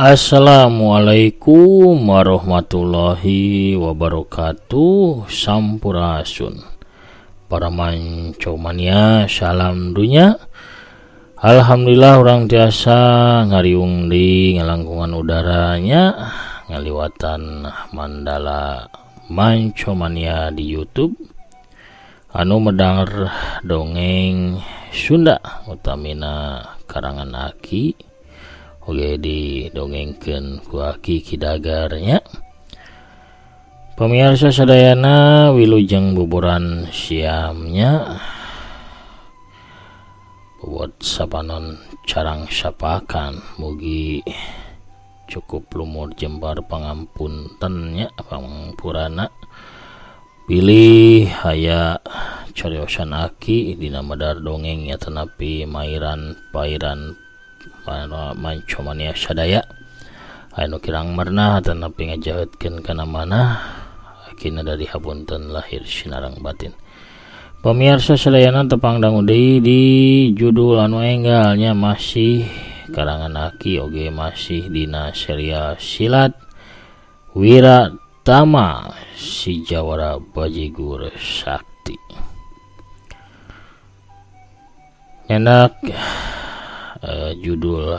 Assalamualaikum warahmatullahi wabarakatuh. Sampurasun para mancomania, salam dunya. Alhamdulillah urang tiasa ngariung di ngalangkungan udaranya ngaliwatan Mandala Mancomania di YouTube anu medar dongeng Sunda utamina karangan Aki. Oge didongengkeun ku Aki Kidagarnya. Pemirsa sadayana wilujeng buburan siamnya buat sapanon carang sapakan mugi cukup lumur jembar pangampuntennya pangpurana pilih aya cariosan Aki dina medar dongeng ya tenapi mairan pairan mancomania sadaya anu kirang mernah tetapi ngajahatkeun kana mana akina dari hapunten lahir sinarang batin. Pemirsa sadayana tepang dangu deui di judul anu enggalnya masih karangan Aki oge masih dina serial silat Wiratama si Jawara Bajigur Sakti. Enak judul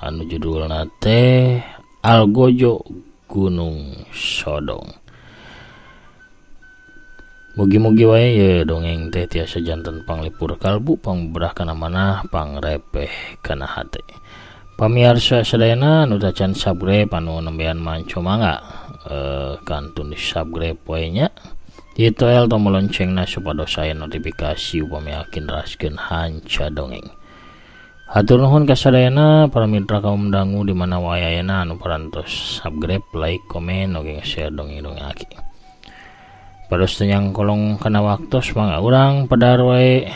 anu judulna teh Algojo Gunung Sodong. Mugi-mugi wae ye dongeng teh tiasa janten panglipur kalbu, pangberah kana manah, pangrepeh kana hate. Pamiarsa sadayana nu tacan subscribe anu nembean manco mangga kantun di subscribe wae nya. Ditoel tombol loncengna supados aya notifikasi upami akin raskeun hanca dongeng. Hatur nuhun ka sadayana para mitra kaum dangu di mana wae ayana anu parantos subscribe, like, komen, oge share dongeng-dongeng Aki. Pados teu nyangkolong kana waktos mangga urang pedar wae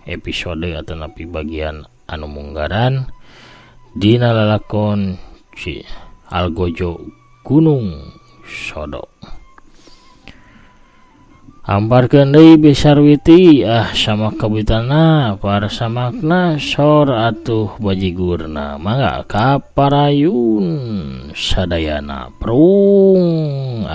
episode atanapi bagian anu munggaran dina lalakon Algojo Gunung Sodong. Amparkeun deui bisarwiti sama kabitana para samakna sor atuh bajigurna mangga kaparayun sadayana prung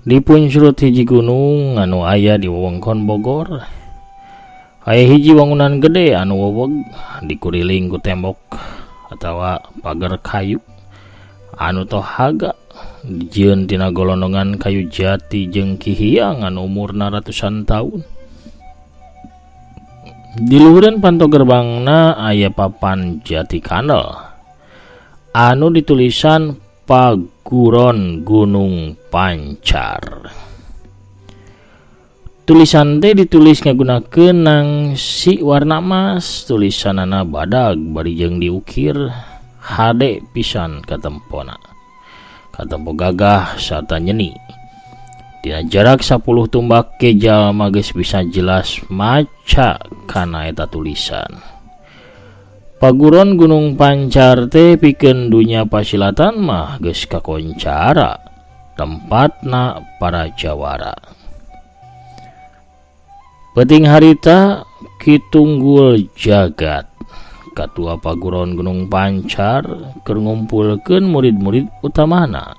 Di puncrut hiji gunung anu aya di wewengkon Bogor aya hiji wangunan gede anu weweg dikuriling ku tembok atawa pagar kayu anu tohaga dijieun tina golondongan kayu jati jeung kihiang anu umurna ratusan tahun. Di luhureun panto gerbangna aya papan jati kandel anu ditulisan Paguron Gunung Pancar. Tulisan teh ditulis ngagunakeun nangsi warna emas, tulisanana badag bari jeung diukir hade pisan katempona. Katempo gagah sarta nyeni. Dina jarak 10 tumbak ke jalma geus bisa jelas maca kana eta tulisan. Paguron Gunung Pancar teh pikeun dunya pasilatan mah geus kakoncara tempatna para jawara. Peuting harita Ki Tunggul Jagat katua Paguron Gunung Pancar keur ngumpulkeun murid-murid utamana.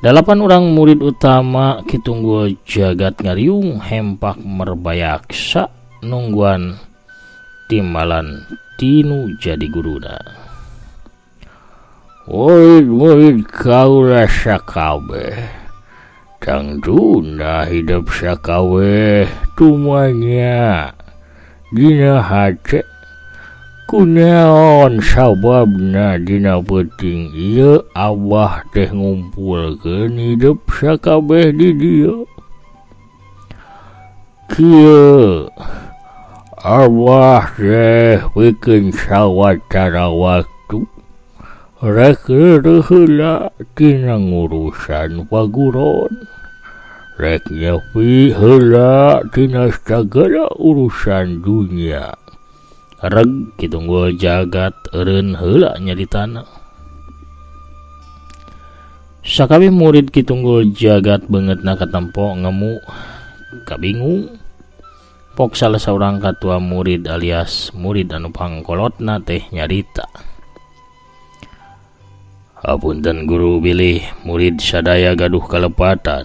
8 urang murid utama Ki Tunggul Jagat ngariung hempak merbayaksa nungguan timbalan tinu jadi guruna. Murid-murid kaula sakabeh tangtuna hidup sakabeh tumanya dina hate kunaon sababna dina peuting ieu Abah teh ngumpulkeun hidup sakabeh di dieu. Kieu Abah teh pikeun sawatara waktu rek heula tina ngurusan paguron, rek nyepi heula tina sagala urusan dunya. Reg Ki Tunggul Jagat eureun heula nyaritana. Sakabeh murid Ki Tunggul Jagat beungeutna katempo ngemu kabingung. Pok salah saurang katua murid alias murid anu pangkolotna teh nyarita. Hapunten guru bilih murid sadaya gaduh kalepatan.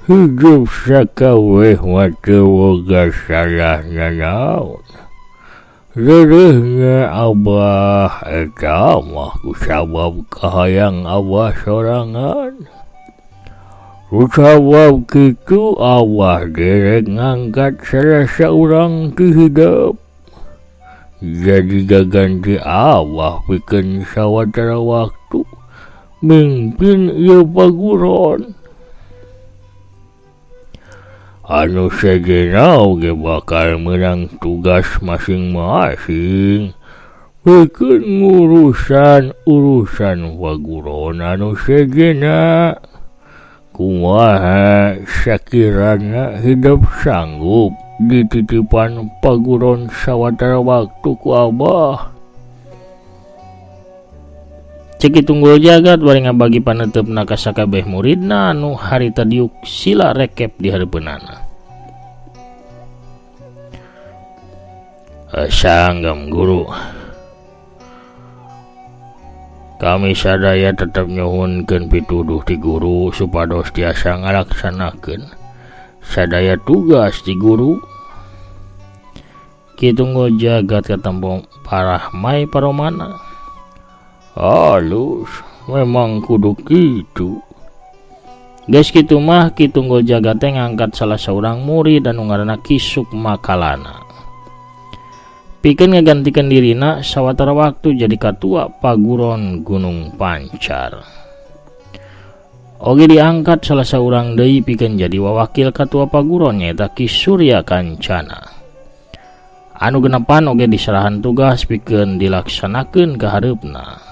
Hidup sakaweh mah teu boga salah nanaon. Reureuhna abah eta mah kusabab kahayang abah sorangan. Kusabab kitu abah derek ngangkat salah saurang ti hidup. Jadi gaganti abah pikeun sawatara waktu mimpin ieu paguron. Anu sejenna oge bakal meunang tugas masing-masing pikeun ngurusan urusan paguron anu sejenna. Kumaha sakirana hidup sanggup dititipan paguron sawatara waktu ku abah. Cek Ki Tunggul Jagat bari ngabagi paneuteup ka sakabeh muridna anu harita diuk sila rekep di hareupeunana. Sanggam guru. Kami sadaya tetep nyuhunkeun pituduh ti guru supados tiasa ngalaksanakeun sadaya tugas ti guru. Ki Tunggul Jagat katempo parah mai paromana. Halus, memang kudu kitu. Geus kitu mah Ki Tunggul Jagat teh ngangkat salah saurang murid anu ngaranna Ki Sukma Kalana. Pikeun ngagantikeun dirina sawatara waktu jadi katua paguron Gunung Pancar. Oge diangkat salah saurang deui pikeun jadi wawakil katua paguron nyaeta Ki Surya Kancana. Anu genepan oge diserahan tugas pikeun dilaksanakeun ka hareupna.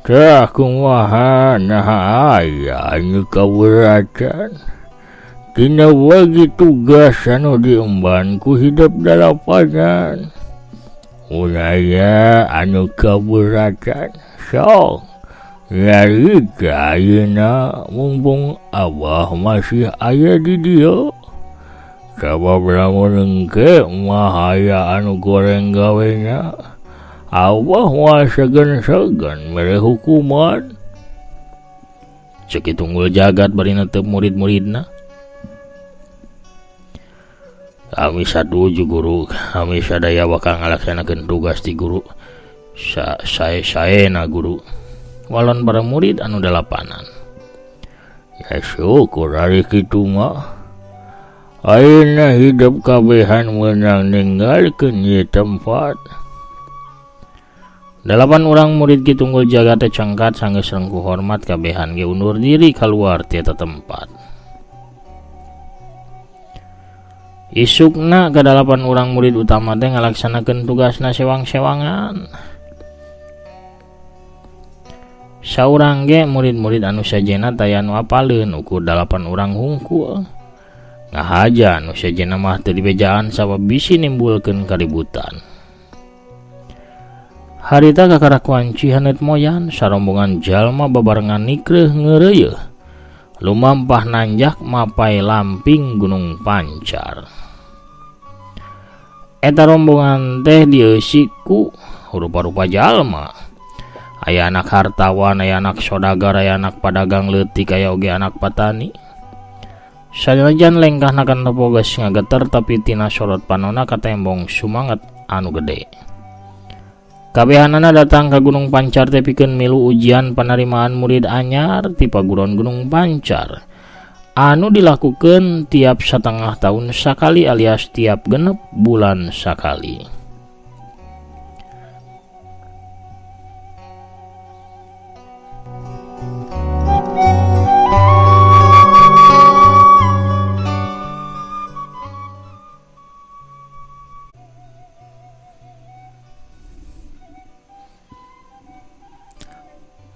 Tah kumaha naha aya anu kaberatan tina bagi tugas anu diemban ku hidup dalapanan. Mun aya anu kaberatan sok nyarita ayeuna mumpung abah masih aya di dieu. Sabab lamun engke mah aya anu goreng gawena, abah mah segan-segan mere hukuman. Cek Ki Tunggul Jagat bari netep murid-muridna. Kami satuju guru, kami sadaya bakal ngalaksanakeun tugas ti guru. Sae-saena guru. Walon para murid anu dalapanan. Ya syukur ari kitu mah. Ayeuna hidup kabehan meunang ninggalkeun ieu tempat. Dalapan urang murid Ki Tunggul Jagat teh cangkat sanggeus rengkuh hormat kabehan ge undur diri kaluar ti eta tempat. Isukna kadalapan urang murid utama teh ngalaksanakeun tugasna sewang-sewangan. Saurang ge murid-murid anu sajena taya anu apaleun ukur dalapan urang hungkul. Ngahaja anu sajena mah teu dibejaan sabab bisi nimbulkeun kaributan. Harita kakara kuanci haneut moyan sarombongan jalma babarengan nikreuh ngeureuyeuh lumampah nanjak mapai lamping Gunung Pancar. Eta rombongan teh dieusi ku rupa-rupa jalma. Aya anak hartawan, aya anak sodagar, aya anak padagang leutik, aya oge anak patani. Sanajan lengkahna kan geus ngageter tapi tina sorot panona katembong sumanget anu gede. Kabehanana datang ka Gunung Pancar teh pikeun milu ujian panarimaan murid anyar ti paguron Gunung Pancar anu dilakukeun tiap satengah tahun sakali alias tiap genep bulan sakali.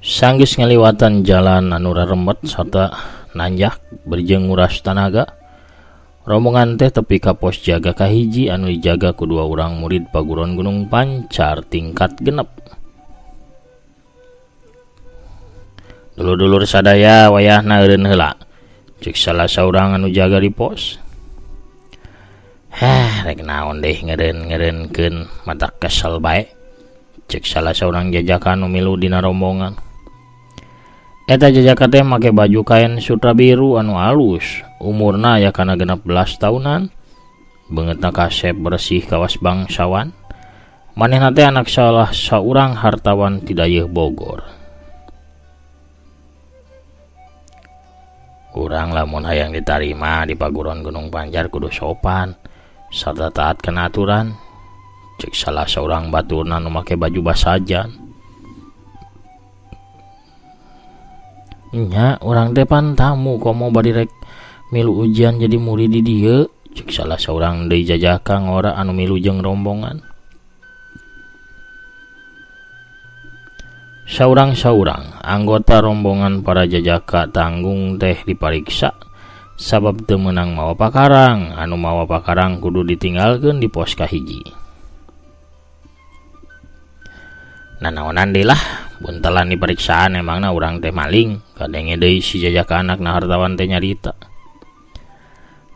Sanggeus ngaliwatan jalan anu rarembet sarta nanjak bari jeung nguras tanaga, rombongan teh tepi ka pos jaga kahiji anu dijaga ku dua urang murid paguron Gunung Pancar tingkat 6. Dulur-dulur sadaya wayahna eureun heula, ceuk salah saurang anu jaga di pos. Heh, rek naon deh ngeureun-ngeureunkeun mata kesel bae, ceuk salah saurang jajaka anu milu dina rombongan. Eta jajaka teh make baju kain sutra biru anu alus, umurna aya kana 16 tahunan, beungeutna kasep bersih kawas bangsawan. Manehna teh anak salah saurang hartawan ti dayeuh Bogor. Urang lamun hayang ditarima di paguron Gunung Pancar kudu sopan sarta taat kana aturan, ceuk salah saurang baturna nu make baju basajan. Nya urang teh pan tamu komo bari rek milu ujian jadi murid di dieu, ceuk salah saurang deui jajaka ngora anu milu jeung rombongan. Saurang-saurang anggota rombongan para jajaka tanggung teh dipariksa sabab teu meunang mawa pakarang, anu mawa pakarang kudu ditinggalkeun di pos kahiji. Nanaonan deui lah, buntelan dipariksaan emangna urang teh maling, kadenge deui si jajaka anakna hartawan teh nyarita.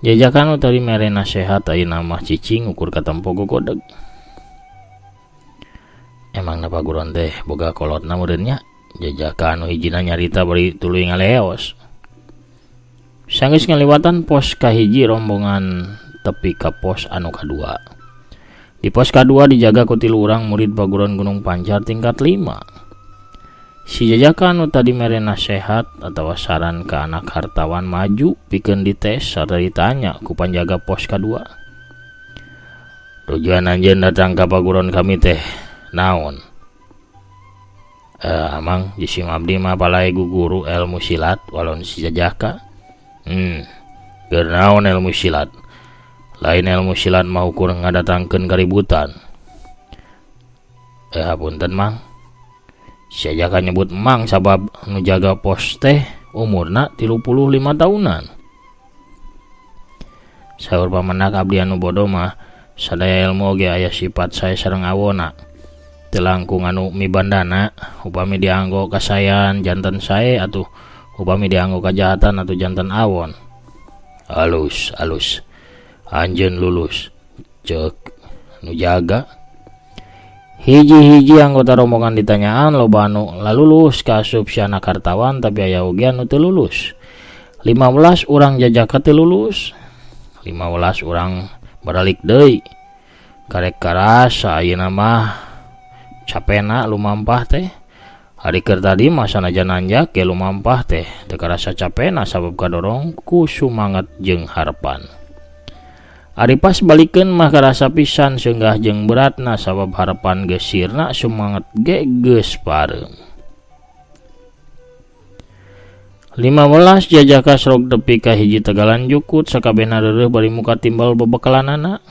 Jajaka nu tadi mere nasehat ayeuna mah cicing ukur katempo gogodeg. Emangna paguron teh boga kolotna meureun nya, jajaka anu hijina nyarita bari tuluy ngaleos. Sanggeus ngaliwatan pos kahiji rombongan tepi ka pos anu kadua. Di pos kadua dijaga ku 3 urang murid paguron Gunung Pancar tingkat 5. Si jajaka anu tadi mere nasehat atawa saran ka anak hartawan maju pikeun dites sarta ditanya ku panjaga pos kadua. Tujuan anjeun datang ka paguron kami teh naon? Amang jisim abdi mah palai guguru ilmu silat walon si jajaka. Keur naon ilmu silat? Lain ilmu silat mah ukur ngadatangkeun kaributan. Hapunten mang. Si jajaka nyebut mang sabab nu jaga pos teh umurna 35 tahunan. Saur pamendak abdi anu bodoh mah sadaya ilmu oge aya sifat sae sareng awona. Teu langkung anu mibandana upami dianggo kasayan janten sae atuh upami dianggo kajahatan atuh janten awon. Alus alus. Anjeun lulus, ceuk nu jaga. Hiji-hiji anggota rombongan ditanyaan loba anu lalulus kaasup si anak hartawan tapi aya oge anu teu lulus. 15 urang jajaka teu lulus, 15 urang baralik deui. Karek karasa ayeuna mah capena lumampah teh. Ari keur tadi mah sanajan nanjak ge lumampah teh teu karasa capena sabab kadorong ku sumangat jeung harepan. Ari pas balikeun mah karasa pisan seunggah jeung beratna sabab harepan geus sirna sumangat ge geus pareum. 15 jajaka srog tepi ka hiji tegalan jukut sakabehna reureuh bari muka timbal bebekalanana.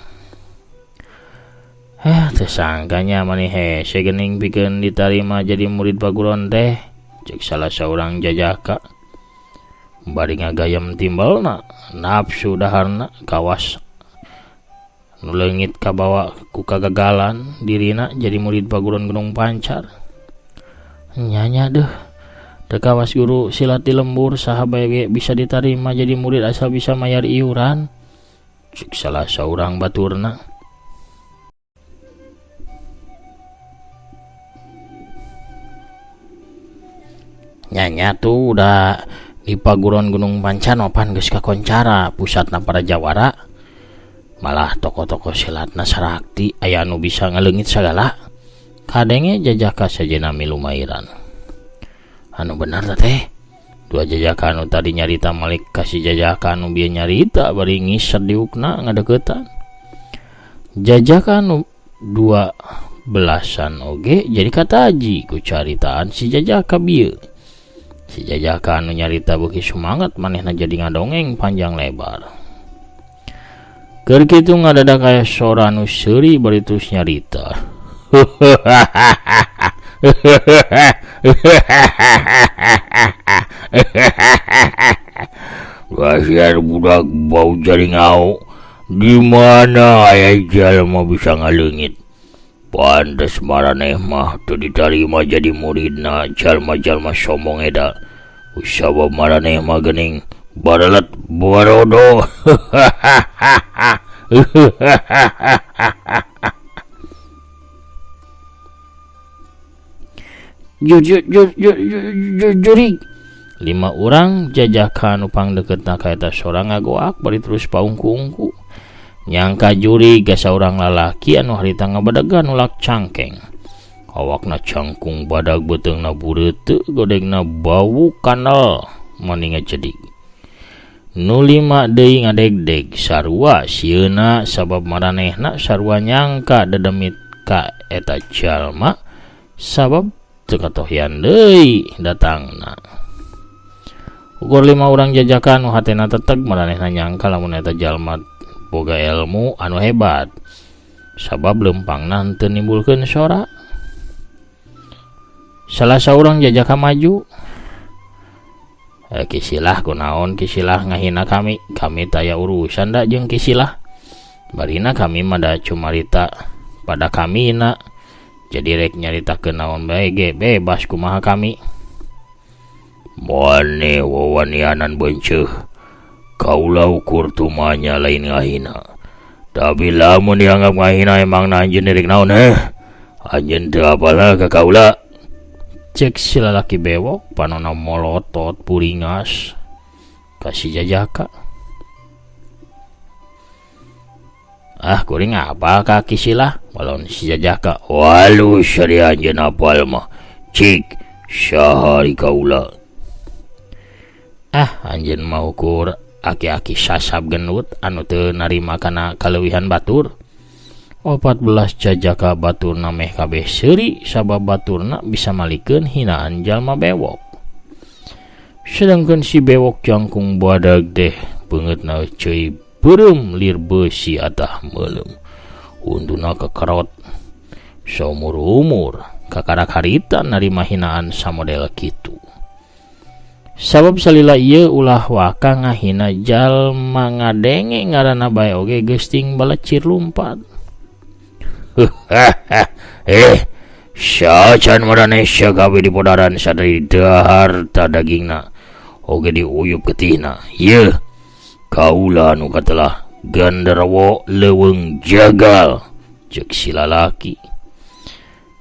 Teu sangkanya mani hese geuning pikeun ditarima jadi murid paguron teh, ceuk salah saurang jajaka. Bari ngagayem timbalna, nafsu daharna kawas nu leungit kabawa ku kagagalan dirina jadi murid paguron Gunung Pancar. Nyanya deuh, teu kawas guru silat di lembur saha bae ge bisa ditarima jadi murid asal bisa mayar iuran, ceuk salah saurang baturna. Nyanya tuh udah di paguron Gunung Pancar opan geus kakoncara pusatna para jawara. Malah tokoh-tokoh silatna sarakti aya anu bisa ngaleungit sagala. Kadenge jajaka sajena milu mairan. Anu bener teh teh. Dua jajaka anu tadi nyarita malik ka si jajaka anu bieu nyarita bari ngiser diukna ngadeukeutan. Jajaka anu dua belasan oge jadi kataji ku caritaan si jajaka bieu. Si jajaka anu nyarita beuki sumangat manehna jadi ngadongeng panjang lebar. Keur kitu ngadadak aya sora anu seuri bari terus nyarita. Dasar budak bau jaringau. Di mana aya jalma bisa ngaleungit. Pantes maraneh mah teu ditarima jadi muridna jalma-jalma sombong eta. Sabab maraneh mah geuning barelet barodo. Jurig. 5 urang jajaka nu pangdeukeutna ka eta sorang ngagoak bari terus paungku-ungku. Nyangka jurig ka saurang lalaki anu harita ngabadegan nulak cangkeng. Awakna cangkung badag beuteungna bureuteuh godegna bau kanal mani ngacedig. Nu 5 deui ngadegdeg sarua sieuna sabab maranehna sarua nyangka dedemit ka eta jalma sabab teu katohyan deui datangna. Ukur 5 urang jajakan nu hatena teteg maranehna nyangka lamun eta jalma boga ilmu anu hebat sabab lempangna henteu nimbulkeun sora. Salah saurang jajaka maju. Kisilah kunaon kisilah ngahina kami, kami taya urusan da jeung kisilah. Barina kami mah da cumarita pada kamina. Jadi rek nyaritakeun naon bae ge bebas kumaha kami. Mane wawanianan benceuh. Kaula ukur tumanya lain ngahina. Tapi lamun dianggap ngahina emang na anjeun rek naon heh? Anjeun teu apalah ka kaula. Cek si lalaki bewok panona molotot puringas kasih jajaka. Ah kuring apal ka kisilah walon si jajaka. Walu sari anjeun apal mah. Cik sahari kaula. Ah anjeun mah ukur aki-aki sasab genut anu teu narima kana kaleuwihan batur. 14 jajaka baturna meh kabeh seuri sabab baturna bisa malikeun hinaan jalma bewok. Sedangkan si bewok jangkung badag deh beungeutna ceuy beureum lir beusi atah meuleum. Untuna kekerot saumur-umur kakarak harita narima hinaan samodel kitu. Sabab salila ieu ulah waka ngahina jalma ngadenge ngaranna bae oge geus ting balecir lumpat. Sacan maraneh gawe di podaran sadari dahar ta dagingna oge diuyup getihna. Yeuh, kaula nu katelah genderuwo leuweung jagal ceuk si lalaki.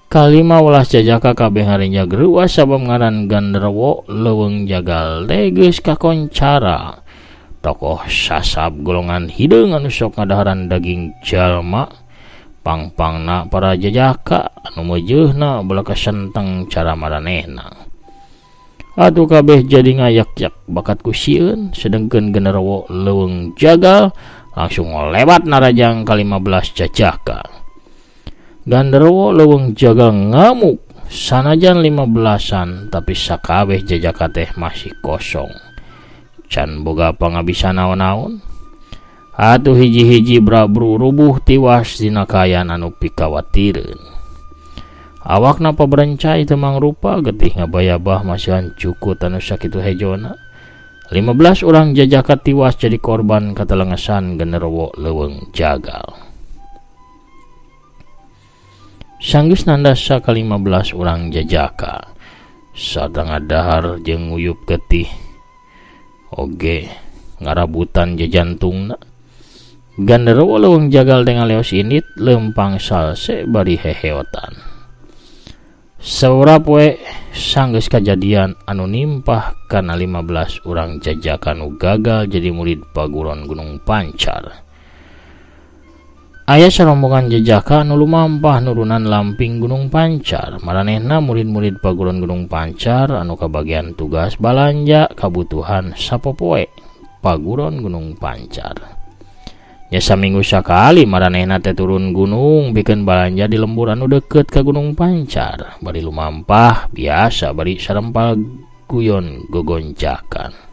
Kalima ulah jajaka kabeh ngarenjag reuas sabab ngaran genderuwo leuweung jagal teh geus kakoncara. Tokoh sasab golongan hideung anu sok ngadaharan daging jalma. Pangpangna para jajaka anu meujeuhna belaka senteng cara maranehna. Atuh kabeh jadi ngayak-yak bakat ku sieun, sedengkeun genderuwo leuweung jagal langsung lewat narajang ka-15 jajaka. Genderuwo leuweung jagal ngamuk sanajan 15-an tapi sakabeh jajaka teh masih kosong. Can boga pangabisa naon-naon. Atuh hiji-hiji brabru rubuh tiwas dina kaayaan anu pikawatireun. Awakna paberencai teu mangrupa getih ngabayabah masihan cukut anu sakitu hejona. 15 urang jajaka tiwas jadi korban katelengesan genderuwo leuweung jagal. Sanggeus nandasa ka-15 urang jajaka satengah dahar jeung nguyup getih oge ngarabutan jajantungna. Genderuwo leuweung jagal teh ngaleos indit leumpang salse bari heheotan. Saurap we sanggeus kajadian anu nimpah kana 15 urang jajaka nu gagal jadi murid paguron Gunung Pancar. Aya sarombongan jajaka anu lumampah nurunan lamping Gunung Pancar. Maranehna murid-murid paguron Gunung Pancar anu kabagian tugas balanja kabutuhan sapopoe paguron Gunung Pancar. Nya saminggu sakali maranehna teh turun gunung pikeun balanja di lembur anu deukeut ka Gunung Pancar. Bari lumampah biasa bari sarempal guyon gogoncakan.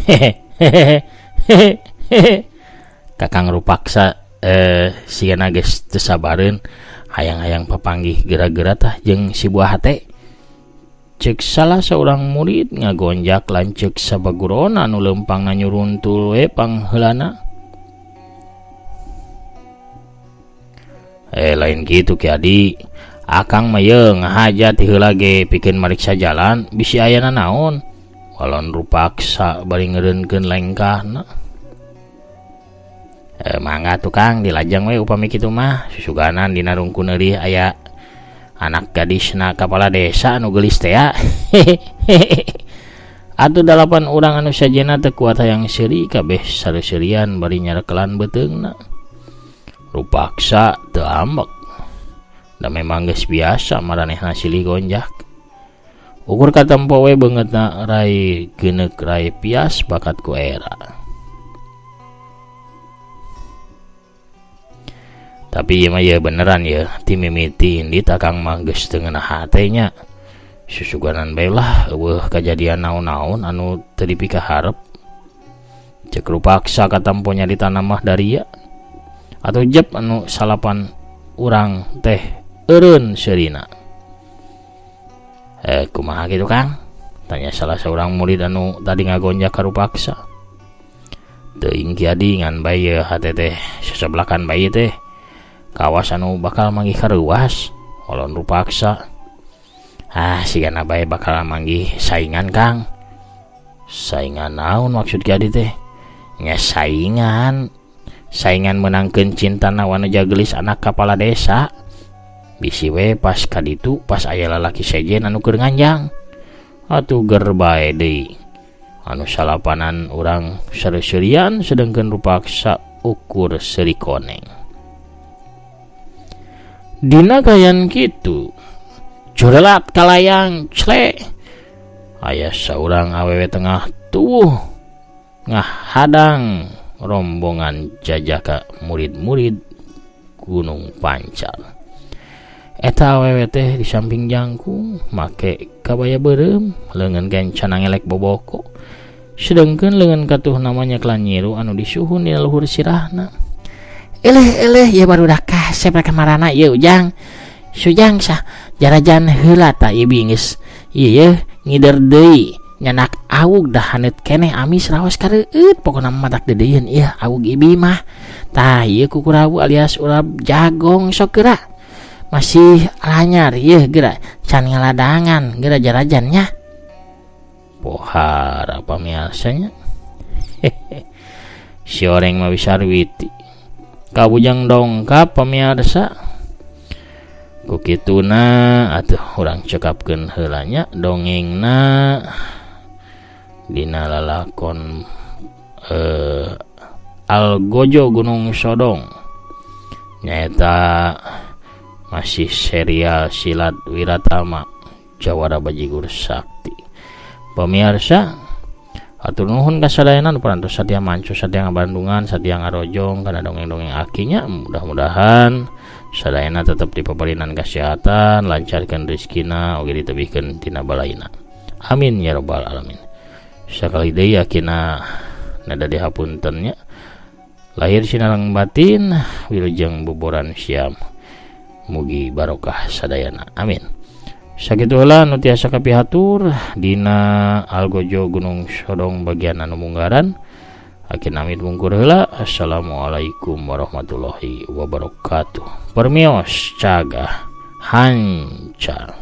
Hehehe hehehe. Kakang Rupaksa sigana geus teu sabareun hayang-hayang papanggih geura-geura tah jeung si buah hate. Ceuk salah saurang murid ngagonjak lanceuk sabagurona anu leumpangna nyuruntul we pangheulana. Lain kitu Ki Adi. Akang mah yeuh ngahaja ti heula ge pikeun mariksa jalan bisi aya nanaon. Walon Rupaksa bari ngeureunkeun lengkahna. Mangga tukang dilajeng we upami kitu mah susuganan dina rungkun eurih aya anak gadisna kapala desa anu geulis teh ya. Atuh dalapan urang anu sajena teu kuat hayang seuri kabeh sareuserian bari nyarekelan beuteungna. Rupaksa teu ambek. Da memang geus biasa maranehna silih gonjak. Ukur katempo we beungeutna rai geuneuk rai pias bakat ku era. Tapi ieu mah yeuh beneran yeuh ti mimiti indit akang mah geus teu ngeunah hate nya. Susuganan bae lah eueuh kajadian naon-naon anu teu dipikaharep. Ceuk Rupaksa katempo nyarita mah daria. Atuh jep anu salapan urang teh eureun seurina. Kumaha kitu Kang? Tanya salah seorang murid anu tadi ngagonjak ka Rupaksa. Teuing Ki Adi ngan bae yeuh hate teh seseblakan bae teh. Kawas anu bakal manggih kareuwas walon Rupaksa. Ah sigana bae bakal manggih saingan Kang. Saingan naon maksud Ki Adi teh? Nya saingan. Saingan menangkeun cintana wanaja geulis anak kapala desa. Bisi we pas kaditu pas aya lalaki sejen anu keur nganjang. Atuh ger bae deui. Anu salapanan urang sareuseurian sedengkeun Rupaksa ukur seuri koneng. Dina kayan kitu curelat kalayang cle. Aya saurang awewe tengah tuwuh ngahadang rombongan jajaka murid-murid Gunung Pancar. Eta awewe teh di samping jangkung make kabaya beureum, leungeun gencana ngelek boboko. Sedengkeun leungeun katuh namanya kelanyiru anu disuhun dina luhur sirahna. Eleh eleh ieu barudak kasep rek kamarana ieu Ujang. Sujang sah jarajan heula ta ieu geus ieu yeuh ngider deui nyanak awug dah haneut keneh amis raos kareueut pokona mah matak deudeuieun ieu awug ibi mah. Tah ieu kukurawu alias urap jagong sok geura. Masih lanyar ieu geura can ngaladangan geura jarajan nya. Pohara pamiarsa nya. Si oreng mah wisarwiti. Kabujang dongkap pamiarsa. Ku kituna atuh urang cekapkeun heula nya dongengna dina lalakon Algojo Gunung Sodong nyaeta masih serial silat Wiratama Jawara Bajigur Sakti. Pemirsa atur nuhun ka sadayana nu parantos satia mancu satia ngabandungan satia ngarojong kana dongeng-dongeng akinya. Mudah-mudahan sadayana tetep dipaparinan kesehatan, lancarkeun rezekina oge ditebihkeun tina balaina. Amin ya rabbal alamin. Sakali deui akina nada dihapunten nya. Lahir sinareng batin wilujeng buboran siam. Mugi barokah sadayana. Amin. Sakitu heula nu tiasa kapihatur dina Algojo Gunung Sodong bagian anu munggaran. Akhir amit mungkur heula. Assalamualaikum warahmatullahi wabarakatuh. Permios cagah hancar.